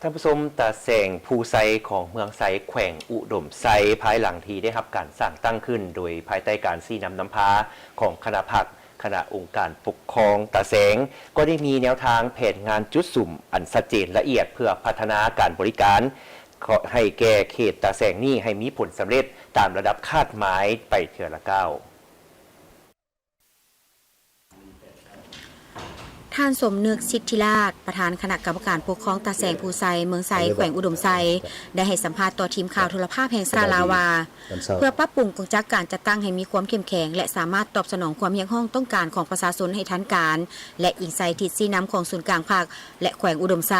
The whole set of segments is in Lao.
ທ່ານຜູ້ຊົມ, ຕາແສງພູໄຊຂອງເມືອງໄຊ ແຂວງອຸດົມໄຊ ພາຍຫຼັງທີ່ໄດ້ຮັບການສ້າງຕັ້ງຂຶ້ນໂດຍພາຍໃຕ້ການຊີ້ນຳນຳພາຂອງຄະນະພັກ, ຄະນະອົງການປົກຄອງຕາແສງ ກໍໄດ້ມີແນວທາງແຜນງານຈຸດສຸມອັນຊັດເຈນລະອຽດ ເພື່ອພັດທະນາການບໍລິການໃຫ້ແກ່ເຂດຕາແສງນີ້ໃຫ້ມີຜົນສຳເລັດຕາມລະດັບຄາດໝາຍໄປເທື່ອລະກ້າວ. ທ່ານ ສົມນຶກ ສິດທິລາດ ປະທານຄະນະກຳມະການປົກຄອງຕາແສງພູໄຊ ເມືອງໄຊ ແຂວງອຸດົມໄຊ ໄດ້ໃຫ້ສຳພາດຕໍ່ທີມຂ່າວໂທລະພາບແຫ່ງຊາດລາວວ່າ ເພື່ອປັບປຸງກົງຈັກການຈັດຕັ້ງໃຫ້ມີຄວາມເຂັ້ມແຂງ ແລະ ສາມາດຕອບສະໜອງຄວາມຮຽກຮ້ອງຕ້ອງການຂອງປະຊາຊົນໃຫ້ທັນການ ແລະ ອີງໃສ່ທິດຊີ້ນຳຂອງສູນກາງພັກ ແລະ ແຂວງອຸດົມໄຊ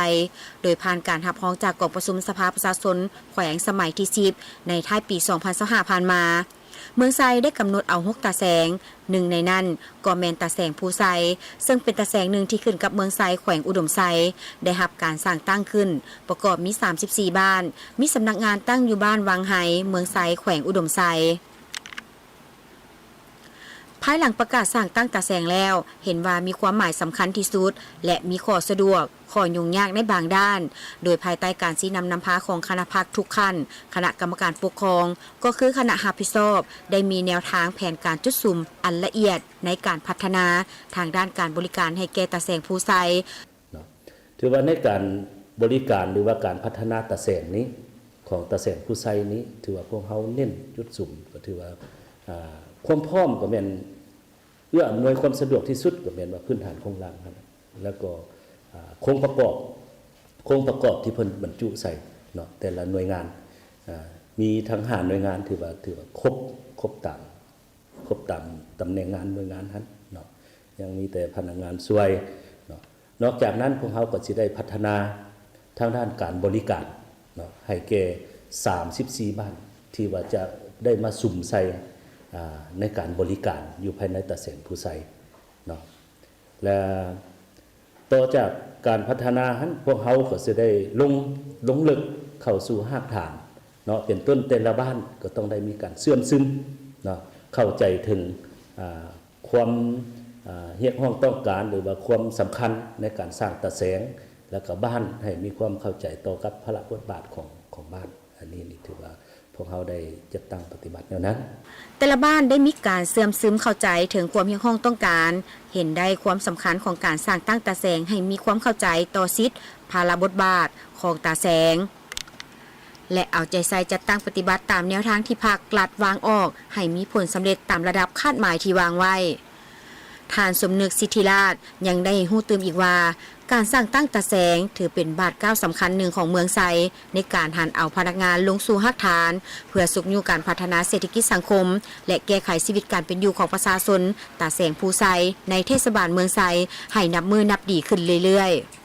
ໂດຍຜ່ານການຮັບຮອງຈາກກອງປະຊຸມສະພາປະຊາຊົນແຂວງສະໄໝທີສິບ ໃນທ້າຍປີສອງພັນຊາວຫ້າຜ່ານມາ. ເມືອງໄຊໄດ້ກຳນົດເອົາຫົກຕາແສງ, ໜຶ່ງໃນນັ້ນກໍແມ່ນຕາແສງພູໄຊ ເຊິ່ງເປັນຕາແສງໜຶ່ງທີ່ຂຶ້ນກັບເມືອງໄຊ ແຂວງອຸດົມໄຊ ໄດ້ຮັບການສ້າງຕັ້ງຂຶ້ນ ປະກອບມີສາມສິບສີ່ບ້ານ, ມີສຳນັກງານຕັ້ງຢູ່ບ້ານວັງໄຮ ເມືອງໄຊ ແຂວງອຸດົມໄຊ. ພາຍຫຼັງປະກາດສ້າງຕັ້ງຕາແສງແລ້ວ ເຫັນວ່າມີຄວາມໝາຍສຳຄັນທີ່ສຸດ ແລະ ມີຂໍ້ສະດວກ, ຂໍ້ຫຍຸ້ງຍາກໃນບາງດ້ານ, ໂດຍພາຍໃຕ້ການຊີ້ນຳນຳພາຂອງຄະນະພັກທຸກຂັ້ນ, ຄະນະກຳມະການປົກຄອງ, ກໍຄືຄະນະຮັບຜິດຊອບ ໄດ້ມີແນວທາງແຜນການຈຸດສຸມອັນລະອຽດໃນການພັດທະນາທາງດ້ານການບໍລິການໃຫ້ແກ່ຕາແສງພູໄຊ. ເນາະ ຖືວ່າໃນການບໍລິການ ຫຼືວ່າການພັດທະນາຕາແສງນີ້ ຂອງຕາແສງພູໄຊນີ້ ຖືວ່າພວກເຮົາເນັ້ນຈຸດສຸມ ກໍຖືວ່າ ອາ ຄວາມພ້ອມກໍແມ່ນເອື້ອອຳນວຍຄວາມສະດວກທີ່ສຸດ ກໍແມ່ນວ່າພື້ນຖານໂຄງລ່າງຫັ້ນ ແລ້ວກໍ ອາ ໂຄງປະກອບ ໂຄງປະກອບທີ່ເພິ່ນບັນຈຸໃສ່ເນາະ ແຕ່ລະໜ່ວຍງານ ອາ ມີທັງຫ້າໜ່ວຍງານ ຖືວ່າ ຖືວ່າຄົບ ຄົບຕາມ ຄົບຕາມຕຳແໜ່ງງານໜ່ວຍງານຫັ້ນເນາະ ຍັງມີແຕ່ພະນັກງານຊ່ວຍເນາະ. ນອກຈາກນັ້ນພວກເຮົາກໍຊິໄດ້ພັດທະນາທາງດ້ານການບໍລິການເນາະ ໃຫ້ແກ່ສາມສິບສີ່ບ້ານ ທີ່ວ່າຈະໄດ້ມາສຸມໃສ່ ອາ ໃນການບໍລິການຢູ່ພາຍໃນຕາແສງພູໄຊເນາະ ແລະ ຕໍ່ຈາກການພັດທະນາຫັ້ນ ພວກເຮົາກໍຊິໄດ້ລົງ ລົງເລິກເຂົ້າສູ່ຮາກຖານເນາະ ເປັນຕົ້ນແຕ່ລະບ້ານກໍຕ້ອງໄດ້ມີການເຊື່ອມຊຶມເນາະ ເຂົ້າໃຈເຖິງ ອາ ຄວາມ ອາ ຮຽກຮ້ອງຕ້ອງການ ຫຼືວ່າຄວາມສຳຄັນໃນການສ້າງຕາແສງ ແລ້ວກໍບ້ານໃຫ້ມີຄວາມເຂົ້າໃຈຕໍ່ກັບພາລະບົດບາດຂອງ ຂອງບ້ານ. ອັນນີ້ນີ້ຖືວ່າພວກເຮົາໄດ້ຈັດຕັ້ງປະຕິບັດແນວນັ້ນ. ແຕ່ລະບ້ານໄດ້ມີການເຊື່ອມຊຶມເຂົ້າໃຈເຖິງຄວາມຮຽກຮ້ອງຕ້ອງການ, ເຫັນໄດ້ຄວາມສຳຄັນຂອງການສ້າງຕັ້ງຕາແສງໃຫ້ມີຄວາມເຂົ້າໃຈຕໍ່ສິດ, ພາລະບົດບາດຂອງຕາແສງ ແລະ ເອົາໃຈໃສ່ຈັດຕັ້ງປະຕິບັດຕາມແນວທາງທີ່ພັກລັດວາງອອກໃຫ້ມີຜົນສຳເລັດຕາມລະດັບຄາດໝາຍທີ່ວາງໄວ້. ທ່ານ ສົມນຶກ ສິດທິລາດ ຍັງໄດ້ໃຫ້ຮູ້ຕື່ມອີກວ່າ ການສ້າງຕັ້ງຕາແສງຖືເປັນບາດກ້າວສຳຄັນໜຶ່ງຂອງເມືອງໄຊ ໃນການຫັນເອົາພະນັກງານລົງສູ່ຮາກຖານ ເພື່ອຊຸກຍູ້ການພັດທະນາເສດຖະກິດສັງຄົມ ແລະ ແກ້ໄຂຊີວິດການເປັນຢູ່ຂອງປະຊາຊົນຕາແສງພູໄຊ ໃນເທດສະບານເມືອງໄຊ ໃຫ້ນັບມື້ນັບດີຂຶ້ນເລື້ອຍໆ.